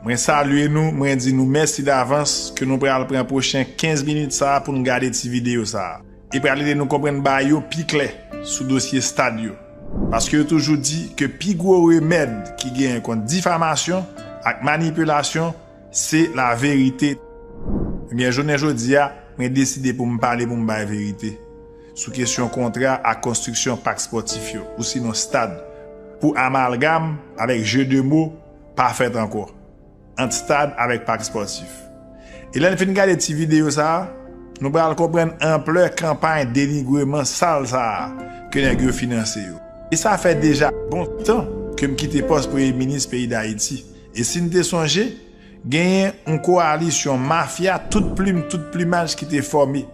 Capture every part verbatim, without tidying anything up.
Mwen salye nou, mwen di nou mèsi davans ke nou pral pran pwochen kenz minit sa a pou n gade ti videyo sa a. E pral ede nou konprann bagay yo pi klè sou dosye stad yo. Paske yo toujou di ke pi gwo remèd ki genyen kont difamasyon ak manipilasyon, se laverite. Ebyen, jounen jodi a, mwen deside pou m pale, pou m bay verite sou kesyon kontra ak konstriksyon pak spòtif yo, ou sinon stad, pou amalgam avèk je de mo pa fèt ankò ant stad avèk pak spòtif. E lè n fin gade ti videyo sa a, nou pral konprann anplè kanpay denigreman sal sa a ke nèg yo finanse yo. E sa fè deja bon tan ke m kite pòs premye minis peyi Dayiti. E si n te sonje, genyen yon kowalisyon mafya tout plim, tout plimaj ki te fòme.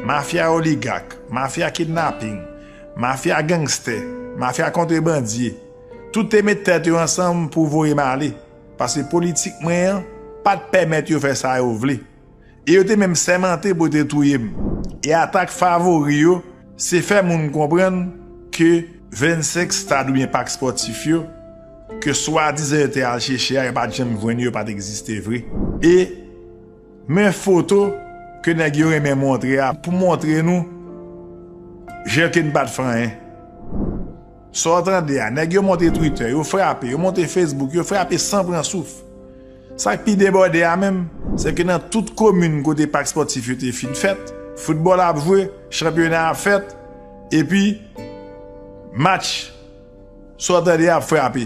Mafya oligak, mafya kidnaping, mafya gangstè, mafya kontrebandye. Tout te met tèt yo ansanm pou voye m ale. Paske politik mwen an pa t pèmèt yo fè sa yo vle. E yo te menm sèmante pou yo te touye m. E atak favori yo, se fè moun konprann ke vennsenk stad oubyen pak spòtif yo, ke swadizan yo te al chèche a, yo pa t janm jwenn yo, yo pa t egziste vre. E men foto ke nèg yo renmen montre a pou montre nou jan ke n pa t fè anyen. Sa w tande a, nèg yo monte Twitter, yo frape, yo monte Facebook, yo frape san pran souf. Sa k pi debòde a menm, se ke nan tout komin kote pak spòtif yo te fin fèt, foutbòl ap jwe, chanpyona ap fèt, epi match, sa w tande a ap frape.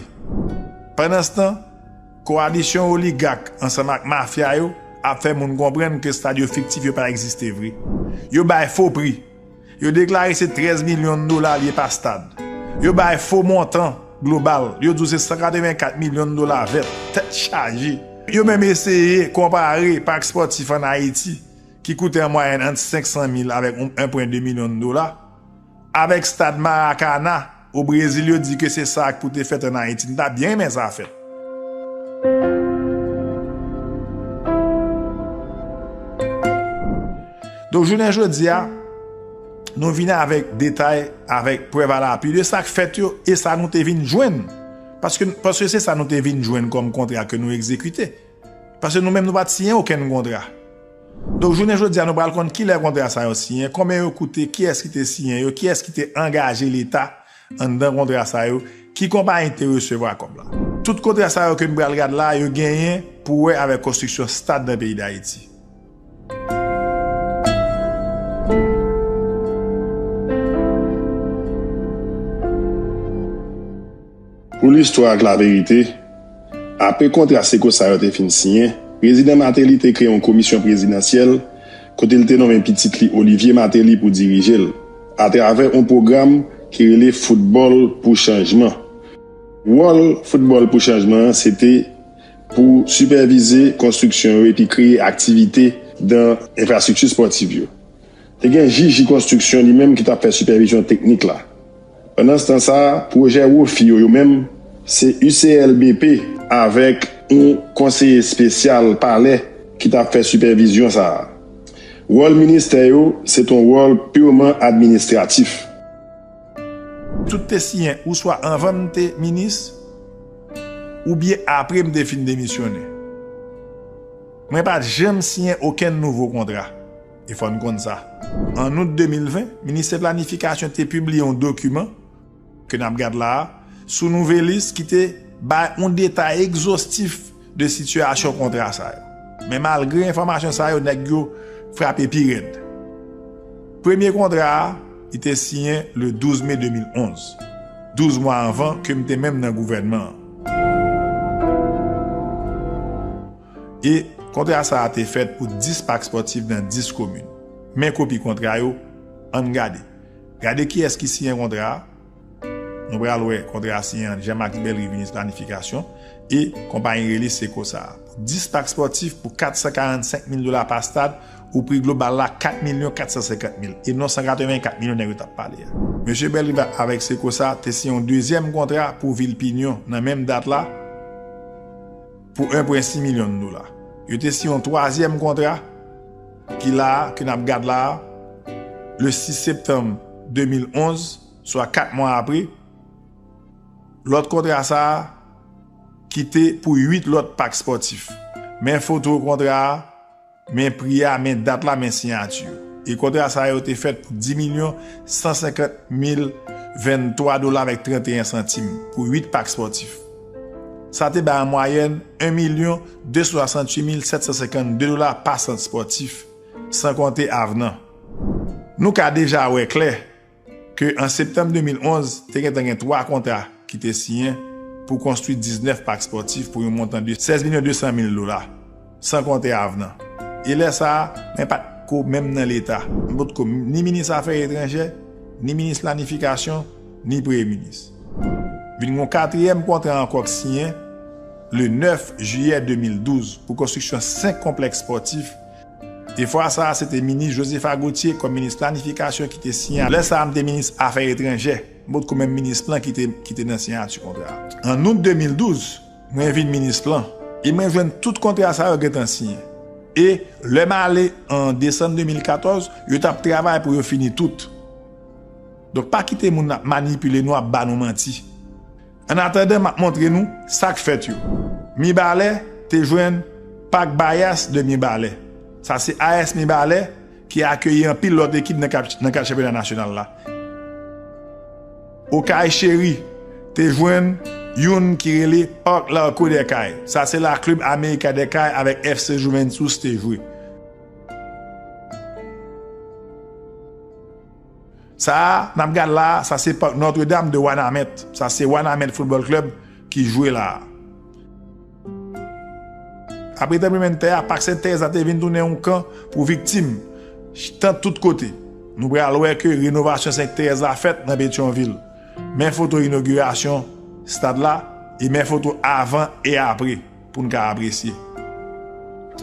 Pandanstan, kowalisyon oligak ansanm ak mafya yo ap fè moun konprann ke stad yo fiktif, yo pa egziste vre. Yo bay fo pri. Yo deklare se trèz milyon dola l ye pa stad. Yo bay fo montan global. Yo di w se san katrevenkat milyon dola vèt. Tèt chaje. Yo menm eseye konpare pak spòtif ann Ayiti, ki koute an mwayèn ant senk san mil avèk yon, en pwen de milyon dola, avèk stad Maracana o Brezil, yo di ke se sa k pou te fèt ann Ayiti. M ta byen renmen sa fèt. Donk, jounen jodi a, nou vin avèk detay, avèk prèv alapui de sa k fèt yo e sa nou te vin jwenn. Paske, paske se sa nou te vin jwenn kòm kontra ke nou egzekite. Paske nou menm, nou pa t siyen okenn kontra. Donk, jounen jodi a, nou pral konn kilè kontra sa yo siyen, konbyen yo koute, kiyès ki te siyen yo, kiyès ki te angaje Leta anndan kontra sa yo, ki konpayi te resevwa kòb la. Tout kontra sa yo ke n pral gad la, yo genyen pou wè avèk konstriksyon stad nan peyi Dayiti. Pou listwa ak laverite, apre kontra Sekosa yo te fin siyen, Prezidan Martelly te kreye yon komisyon prezidansyèl kote l te nonmen pitit li Olivier Martelly pou dirije l, atravè yon pwogram ki rele Foutbòl pou Chanjman. Wòl Foutbòl pou Chanjman an se te pou sipèvize konstriksyon yo epi kreye aktivite nan enfrastrikti espòtiv yo. Te gen J J Konstriksyon li menm ki t ap fè sipèvizyon teknik la. Pandanstan sa a, pwojè WOFI yo, yo menm, se U C L B P avèk yon konseye espesyal palè ki t ap fè sipèvizyon sa a. Wòl ministè yo, se t yon wòl piman administratif. Tout te siyen oswa anvan m te minis, oubyen apre m te fin demisyonnen. Mwen pa t janm siyen okenn nouvo kontra. E fò n konn sa. An out de mil ven, Ministè Planifikasyon te pibliye yon dokiman ke n ap gad la a, sou Nouvelliste ki te bay yon detay egzostif de sitiyasyon kontra sa yo. Men malgre enfòmasyon sa yo, nèg yo frape pi rèd. Premye kontra a, li te siyen le douz me de mil onz, douz mwa anvan ke m te menm nan gouvènman an. E kontra sa a te fèt pou dis pak espòtif nan dis komin. Men kopi kontra yo, ann gade. Gade kiyès ki siyen kontra a. Nou pral wè kontra a siyen ant Jean Max Bellerive, minis planifikasyon, e konpayi rele Sekosa a. Pou dis pak espòtif pou kat san karannsenk mil dola pa stad, ou pri global la kat milyon kat san senkant mil, e non san katrevenkat milyon nèg yo t ap pale a. Mesye Bellerive avèk Sekosa te siyen yon dezyèm kontra pou vil Pinyon nan menm dat la pou en pwen sis milyon dola. Yo te siyen yon twazyèm kontra ki la a, ke n ap gad la a, le sis septanm de mil onz, swa kat mwa apre. Lòt kontra sa a, ki te pou uit lòt pak espòtif. Men foto kontra a, men pri a, men dat la, men siyati yo. E kontra sa yo te fèt pou dis milyon san senkant mil venntwa dola avèk tranteyen santim pou uit pak espòtif. Sa te bay an mwayèn en milyon de san swasanntuit mil sèt san senkannde dola pa sant espòtif, san konte avnan. Nou ka deja wè klè ke an septanm de mil onz, te gentan gen twa kontra ki te siyen pou konstwi diznèf pak espòtif pou yon montan de sèz milyon de san mil dola, san konte avnan. E lè sa a, mwen pa t ko menm nan Leta. Mwen potko ni minis afè etranjè, ni minis planifikasyon, ni premye minis. Vin gen yon katriyèm kontra ankò k siyen le nèf jiyè de mil douz pou konstriksyon senk konplèks espòtif. E fwa sa a, se te minis Josepha Gauthier kòm minis planifikasyon ki te siyen. Lè sa a, m te minis afè etranjè. M potko menm minis plan ki te, ki te nan siyati kontra a. An out de mil douz, mwen vin minis plan. E mwen jwenn tout kontra sa yo gentan siyen. E lè m ale an desanm de mil katòz, yo t ap travay pou yo fini tout. Donk, pa kite moun ap manipile nou, ap ba nou manti. Annatandan, m ap montre nou sa k fèt yo. Mibalè te jwenn pak Bayas de Mibalè. Sa se A S Mibalè ki akeyi anpil lòt ekip nan kad, nan kad chanpyona nasyonal la. Okay Chéri te jwenn youn ki rele Park Larco des Cayes. Sa se la Club América des Cayes avèk F C Juventus te jwe. Sa a, n ap gad la a, sa se Park Notre Dame de Wanament. Sa se Wanament Football Club ki jwe la a. Apre tranblemanntè a, Pak Sent Terèz la te vin tounen yon kan pou viktim, tant tout kote. Nou pral wè ke renovasyon Sent Terèz la fèt nan Petyonvil. Men foto inogirasyon stad la e men foto avan e apre pou n ka apresye.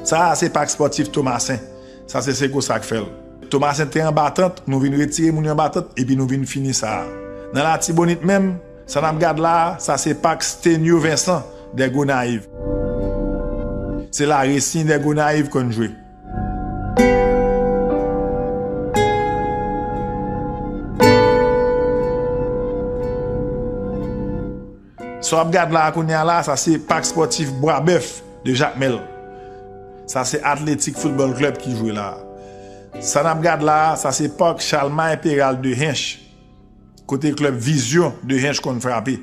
Sa a se pak espòtif Tomasen. Sa se Sekosa k fè l. Tomasen te anba tant, nou vin retire moun yo anba tant, epi nou vin fini sa a. Nan Latibonit menm, sa n ap gad la a, sa se pak Stenio Vincent dè Gonayiv. Se la Racing dè Gonayiv konn jwe. Sa w ap gad la a kounye a la a, sa se pak espòtif Bwa Bèf de Jakmèl. Sa se Atletik Football Club ki jwe la a. Sa n ap gad la a, sa se pak Chalmay Peral de Hench, kote klèb Vizyon de Hench konn frape.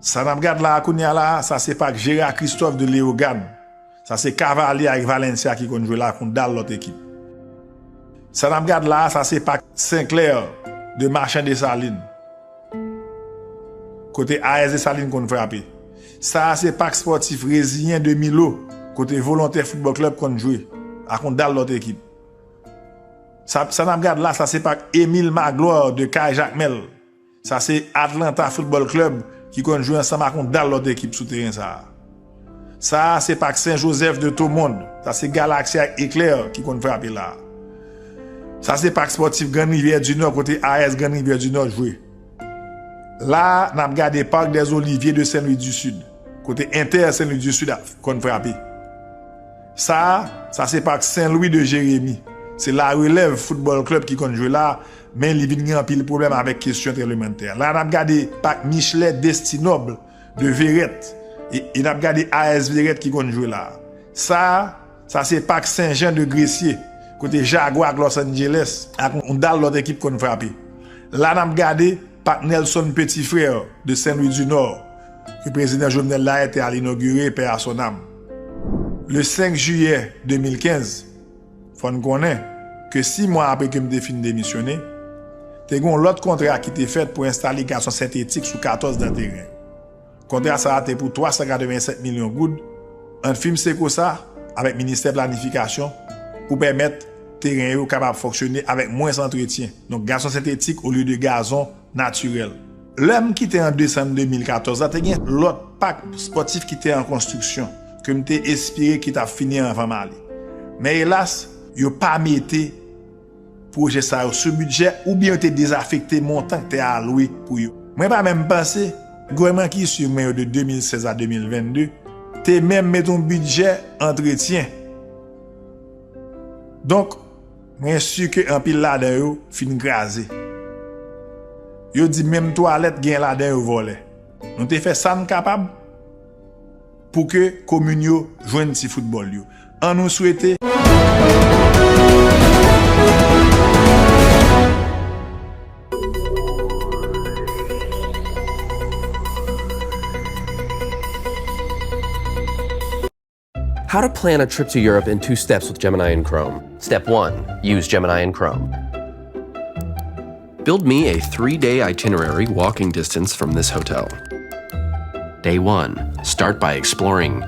Sa n ap gad la a kounye a la a, sa se pak Jera Kristòf de Leyogàn. Sa se Kavalye ak Valencia ki konn jwe la a kont dal lòt ekip. Sa n ap gad la a, sa se pak Senklè de Machan Desalin, kote A S Desalin konn frape. Sa a se pak espòtif Reziyen de Milo, kote Volontè Football Club konn jwe, a kont dal lòt ekip. Sa, sa n ap gad la, sa se pak Emile Magloire de Kay Jakmèl. Sa se Atlanta Football Club ki konn jwe ansanm ak yon dal lòt ekip sou teren sa a. Sa a se pak Sen Jozèf de Tomond. Sa se Galaksi ak Eklè ki konn frape la a. Sa se pak espòtif Grann Rivyè di Nò kote A S Grann Rivyè di Nò jwe. La a, n ap gade Parc des Oliviers de Saint-Louis du Sud, kote Inter Saint-Louis du Sud ap konn frape. Sa a, sa se pak Saint-Louis de Jérémie. Se La Relève Football Club ki konn jwe la a, men li vin gen anpil pwoblèm avèk kesyon tranblemanntè a. La a, n ap gade pak Michelet Destinòb de Verèt. E, e n ap gade A S Verèt ki konn jwe la a. Sa a, sa se pak Sen Jan de Gresye, kote Jagwa ak Los Angeles ak yon dal lòt ekip konn frape. La n ap gade pak Nelson Petit Frère de Saint-Louis du Nord, ke prezidan Jovenel Lahaye te al inogire, paix à son âme. Le senk jiyè de mil kenz, fò n konnen ke sis mwa apre ke m te fin demisyone, te gen yon lòt kontra ki te fèt pou enstale gazon sentetik sou katòz dan teren. Kontra sa a te pou twa san katrevennsèt milyon goud ant fim Sekosa avèk Ministè Planifikasyon pou pèmèt teren yo kapab fonksyone avèk mwens antretyen. Donk, gazon sentetik olye de gazon natirèl. Lè m kite an desanm de mil katòz la, te gen lòt pak espòtif ki te an konstriksyon, ke m te espere ki t ap fini anvan m ale. Men elas, yo pa mete pwojè sa yo sou bidjè oubyen yo te dezafekte montan ki te alwe pou yo. Mwen pa menm panse gouvènman ki swiv mwen yo de de mil sèz a de mil vennde te menm met yon bidjè antretyen. Donk, mwen si ke anpil ladan yo fin kraze. Yo di menm twalèt gen ladan yo vòlè. Nou te fè sa n kapab. pou ke komin yo jwenn ti foutbòl yo. An nou swete. How to plan a trip to Europe in two steps with Gemini and Chrome. Step one. Use Gemini and Chrome. Build me a three day itinerary walking distance from this hotel. Day one. Start by exploring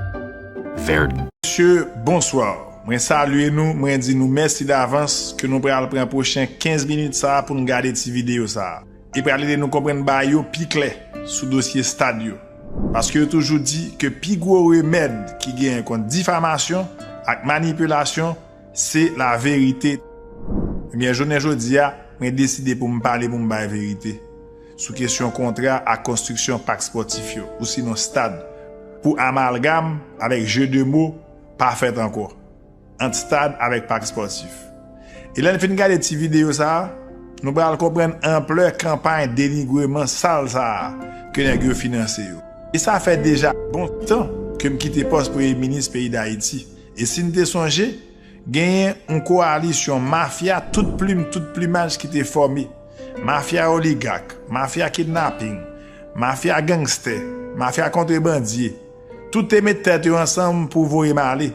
Verdun. Mesye, bonswa. Mwen salye nou, mwen di nou mèsi davans ke nou pral pran pwochen kenz minit sa a pou n gade ti videyo sa a. E pral ede nou konprann bagay yo pi klè sou dosye stad yo. Paske yo toujou di ke pi gwo remèd ki genyen kont difamasyon ak manipilasyon, se laverite. Ebyen, jounen jodi a, mwen deside pou m pale, pou m bay verite sou kesyon kontra ak konstriksyon pak spòtif yo, ou sinon stad, pou amalgam avèk je de mo pa fèt ankò ant stad avèk pak spòtif. E lè n fin gade ti videyo sa a, nou pral konprann anplè kanpay denigreman sal sa a ke nèg yo finanse yo. E sa fè deja bon tan ke m kite pòs premye minis peyi Dayiti. E si n te sonje, genyen yon kowalisyon mafya tout plim, tout plimaj ki te fòme. Mafya oligak, mafya kidnaping, mafya gangstè, mafya kontrebandye. Tout te met tèt yo ansanm pou voye m ale.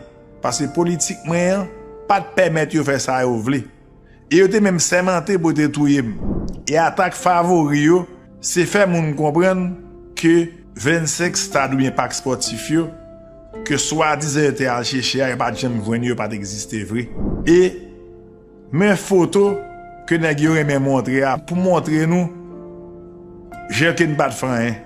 Paske politik mwen an pa t pèmèt yo fè sa yo vle. E yo te menm sèmante pou yo te touye m. E atak favori yo, se fè moun konprann ke vennsenk stad oubyen pak spòtif yo, ke swadizan yo te al chèche a, yo pa t janm jwenn yo, yo pa t egziste vre. E men foto ke nèg yo renmen montre a pou montre nou jan ke n pa t fè anyen.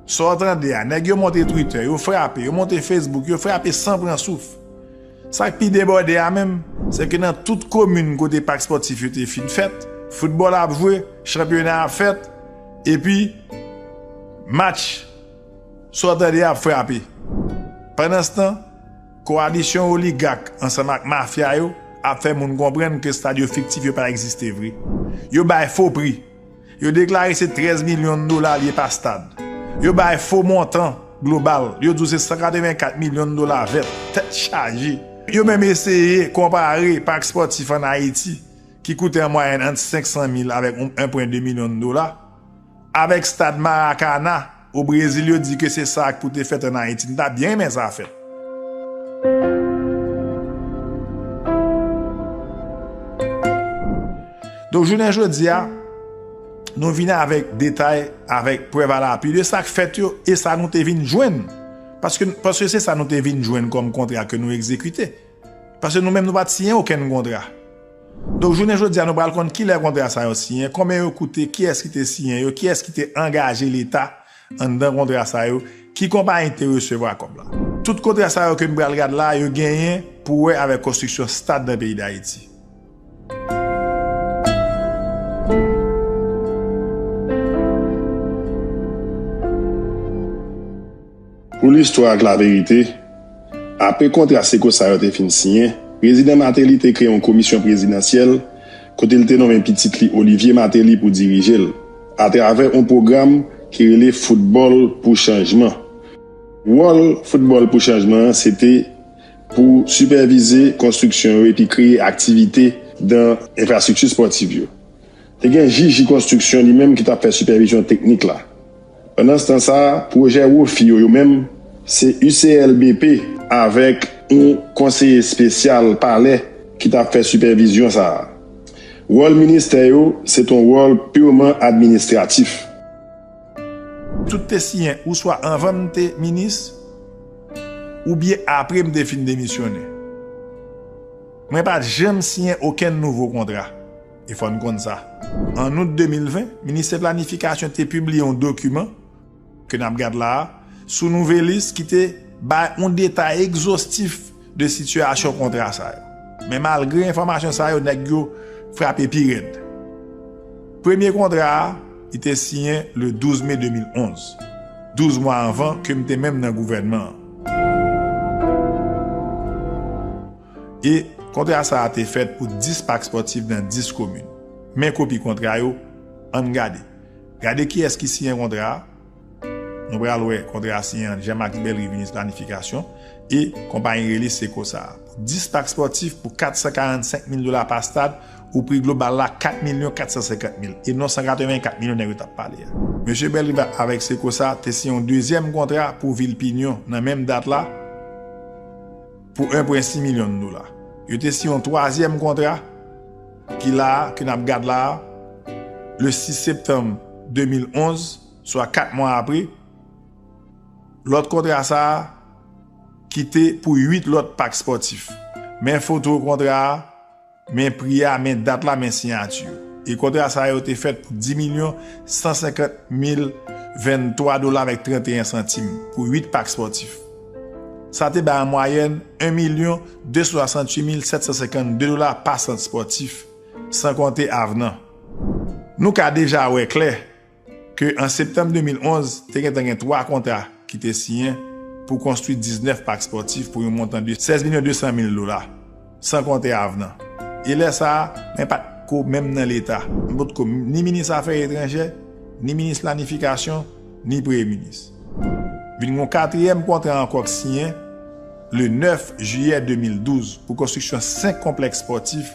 Sa w tande a, nèg yo monte Twitter, yo frape, yo monte Facebook, yo frape san pran souf. Sa k pi debòde a menm, se ke nan tout komin kote pak spòtif yo te fin fèt, foutbòl ap jwe, chanpyona ap fèt, epi match, sa w tande a ap frape. Pandanstan, kowalisyon oligak ansanm ak mafya yo ap fè moun konprann ke stad yo fiktif, yo pa egziste vre. Yo bay fo pri. Yo deklare se trèz milyon dola l ye pa stad. Yo bay fo montan global. Yo di w se san katrevenkat milyon dola vèt. Tèt chaje. Yo menm eseye konpare pak spòtif ann Ayiti, ki koute an mwayèn ant senk san mil avèk yon, en pwen de milyon dola, avèk stad Maracana, O Brezil, yo di ke se sa k pou te fèt ann Ayiti. M ta byen renmen sa fèt. Donk, jounen jodi a, nou vin avèk detay, avèk prèv alapui de sa k fèt yo e sa nou te vin jwenn. Paske, paske se sa nou te vin jwenn kòm kontra ke nou egzekite. Paske nou menm, nou pa t siyen okenn kontra. Donk, jounen jodi a, nou pral konn kilè kontra sa yo siyen, konbyen yo koute, kiyès ki te siyen yo, kiyès ki te angaje Leta anndan kontra sa yo, ki konpayi te resevwa kòb la. Tout kontra sa yo ke m pral gad la, yo genyen pou wè avèk konstriksyon stad nan peyi Dayiti. Pou listwa ak laverite, apre kontra seko sa yo te fin siyen, Prezidan Martelly te kreye yon komisyon prezidansyèl kote l te nonmen pitit li Olivier Martelly pou dirije l, atravè yon pwogram ki rele Foutbòl pou Chanjman. Wòl Foutbòl pou Chanjman an se te pou sipèvize konstriksyon yo epi kreye aktivite dan enfrastrikti espòtif yo. Te gen J J Konstriksyon li menm ki t ap fè sipèvizyon teknik la. Pandanstan sa a, pwojè Wofi yo, yo menm, se U C L B P avèk yon konseye espesyal palè ki t ap fè sipèvizyon sa a. Wòl ministè yo, se t on wòl piman administratif. Tout te siyen ouswa anvan m te minis, oubyen apre m te fin demisyonnen. Mwen pa t janm siyen okenn nouvo kontra. E fò n konn sa. An out de mil ven, Ministè Planifikasyon te pibliye yon dokiman ke n ap gad la a, sou Nouvelliste, ki te bay yon detay egzostif de sitiyasyon kontra sa yo. Men malgre enfòmasyon sa yo, nèg yo frape pi rèd. Premye kontra a, li te siyen le douz me de mil onz, douz mwa anvan ke m te menm nan gouvènman an. E kontra sa a te fèt pou dis pak espòtif nan dis komin. Men kopi kontra yo, ann gade. Gade kiyès ki siyen kontra a. Nou pral wè kontra siyen ant Jean-Max Bellerive, minis planifikasyon, e konpayi rele Secosa a. Pou dis pak spòtif pou kat san karannsenk mil dola pa stad, ou pri global la kat milyon kat san senkant mil, e non san katrevenkat milyon nèg yo t ap pale a. Mesye Bellerive avèk Secosa te siyen yon dezyèm kontra pou vil Pinyon nan menm dat la, pou en pwen sis milyon dola. Yo te siyen yon twazyèm kontra ki la a, ke n ap gad la a, le sis septanm de mil onz, swa kat mwa apre. Lòt kontra sa a ki te pou uit lòt pak spòtif. Men foto kontra a, men pri a, men dat la, men siyati yo. E kontra sa yo te fèt pou dis milyon san senkant mil venntwa dola avèk tranteyen santim pou uit pak spòtif. Sa te bay an mwayèn en milyon de san swasanntuit mil sèt san senkannde dola pa sant spòtif, san konte avnan. Nou ka deja wè klè ke an septanm de mil onz, te gentan gen twa kontra ki te siyen pou konstwi diznèf pak spòtif pou yon montan de sèz milyon de san mil dola, san konte avnan. E lè sa a, men pa t ko menm nan Leta. M potko ni minis afè etranjè, ni minis planifikasyon, ni premye minis. Vin gen yon katriyèm kontra ankò k siyen le nèf jiyè de mil douz pou konstriksyon senk konplèks spòtif.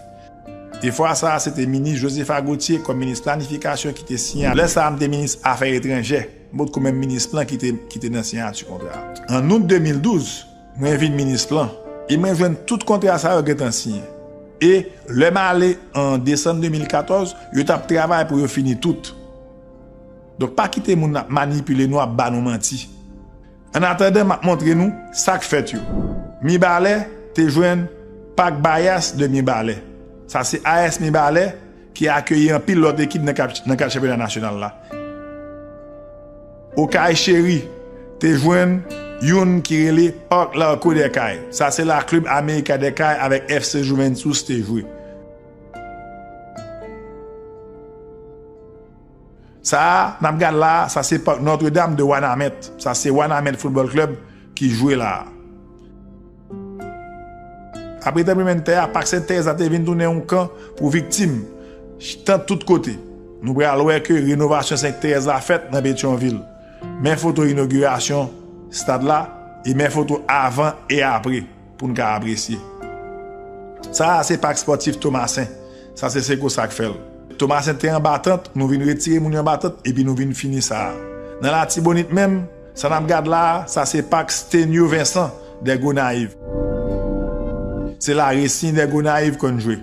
E fwa sa a, se te minis Josepha Gauthier kòm minis planifikasyon ki te siyen. Lè sa a, m te minis afè etranjè. M potko menm minis plan ki te, ki te nan siyati kontra a. An out de mil douz, mwen vin minis plan. E mwen jwenn tout kontra sa yo gentan siyen. E lè m ale an desanm de mil katòz, yo t ap travay pou yo fini tout. Donk, pa kite moun ap manipile nou, ap ba nou manti. Annatandan, m ap montre nou sa k fèt yo. Mibalè te jwenn Parc Bayas de Mibalè. Sa se A S Mibalè ki akeyi anpil lòt ekip nan kad, nan kad chanpyona nasyonal la. Okay Chéri te jwenn youn ki rele Parc Larco des Cayes. Sa se la Club América des Cayes avèk F C Juventus te jwe. Sa a, n ap gad la a, sa se Parc Notre-Dame de Wanament. Sa se Wanament Football Club ki jwe la a. Apre tranblemanntè a, Parc Sainte-Thérèse la te vin tounen yon kan pou viktim, tant tout kote. Nou pral wè ke renovasyon Sainte-Thérèse la fèt nan Petyonvil. Men foto inogirasyon stad la, e men foto avan e apre pou n ka apresye. Sa a se pak spòtif Tomasen. Sa se Secosa k fè l. Tomasen te anba tant, nou vin retire moun yo anba tant, epi nou vin fini sa a. Nan Latibonit menm, sa n ap gad la a, sa se pak Stenio Vincent de Gonayiv. Se la Racing de Gonayiv konn jwe.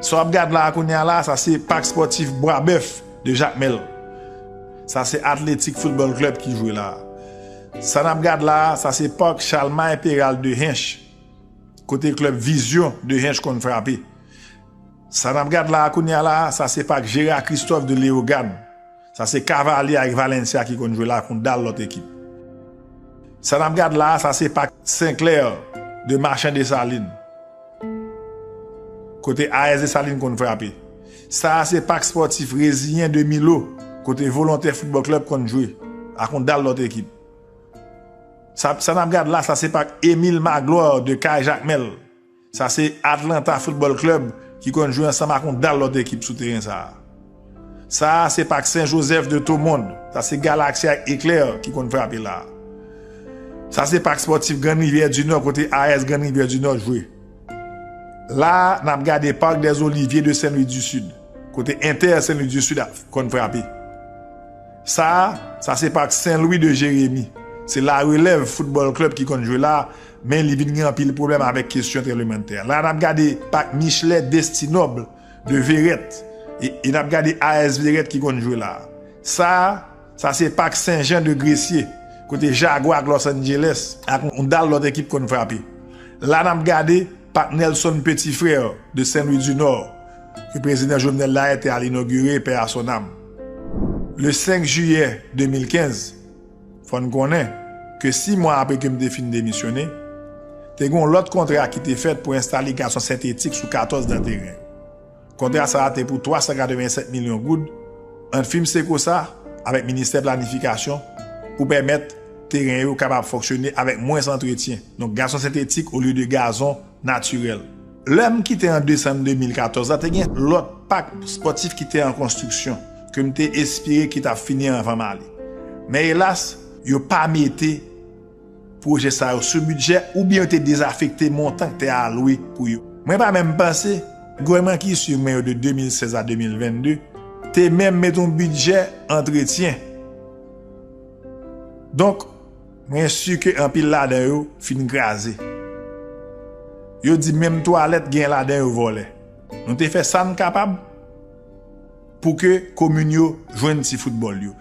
Sa w ap gad la a kounye a la, sa se pak spòtif Bwa Bèf de Jakmèl. Sa se Athletic Football Club ki jwe la a. Sa n ap gad la a, sa se pak Chalmay Peral de Hench, kote klèb Vizyon de Hench konn frape. Sa n ap gad la a kounye a la a, sa se pak Gérard Christophe de Léogâne. Sa se Cavaliers avèk Valencia ki konn jwe la ak yon dal lòt ekip. Sa n ap gad la a, sa se pak Saint-Clair de Marchand Dessalines, kote A S Dessalines konn frape. Sa a se pak spòtif Reziyen de Milo, kote Volontaire Football Club konn jwe ak yon dal lòt ekip. Sa, sa n ap gad la, sa se pak Émile Magloire de Kay Jakmèl. Sa se Atlanta Football Club ki konn jwe ansanm ak yon dal lòt ekip sou teren sa a. Sa a se pak Saint Joseph de Tomond. Sa se Galaxy ak Éclair ki konn frape la a. Sa se pak spòtif Grande Rivière du Nord, kote A S Grande Rivière du Nord jwe. La a, n ap gade Parc des Oliviers de Saint-Louis du Sud, kote Inter Saint-Louis du Sud ap konn frape. Sa a, sa se pak Saint-Louis de Jérémie. Se La Relève Football Club ki konn jwe la a, men li vin gen anpil pwoblèm avèk kesyon tranblemanntè a. La a, n ap gade pak Michelet Destinoble de Verrette. E, e n ap gade A S Verrette ki konn jwe la a. Sa a, sa se pak Saint-Jean de Gressier, kote Jaguar ak Los Angeles ak yon dal lòt ekip konn frape. La, n ap gade pak Nelson Petit Frère de Saint-Louis du Nord, ke prezidan Jovenel Lahaye te al inogire, paix à son âme. Le senk jiyè de mil kenz, fò n konnen ke sis mwa apre ke m te fin demisyone, te gen yon lòt kontra ki te fèt pou enstale gason sentetik sou katòz dan teren. Kontra sa a te pou twa san katrevennsèt milyon goud ant fim Secosa avèk ministè planifikasyon pou pèmèt teren yo kapab fonksyone avèk mwens antretyen. Donk, gason sentetik olye de gazon natirèl. Lè m kite an desanm de mil katòz la, te gen lòt pak espòtif ki te an konstriksyon, ke m te espere ki t ap fini anvan m ale. Men elas, yo pa mete pwojè sa yo sou bidjè oubyen yo te dezafekte montan ki te alwe pou yo. Mwen pa menm panse gouvènman ki swiv mwen yo de de mil sèz a de mil vennde te menm met yon bidjè antretyen. Donk, mwen si ke anpil ladan yo fin kraze. Yo di menm twalèt gen ladan yo vòlè. Nou te fè sa n kapab pou ke komin yo jwenn ti foutbòl yo.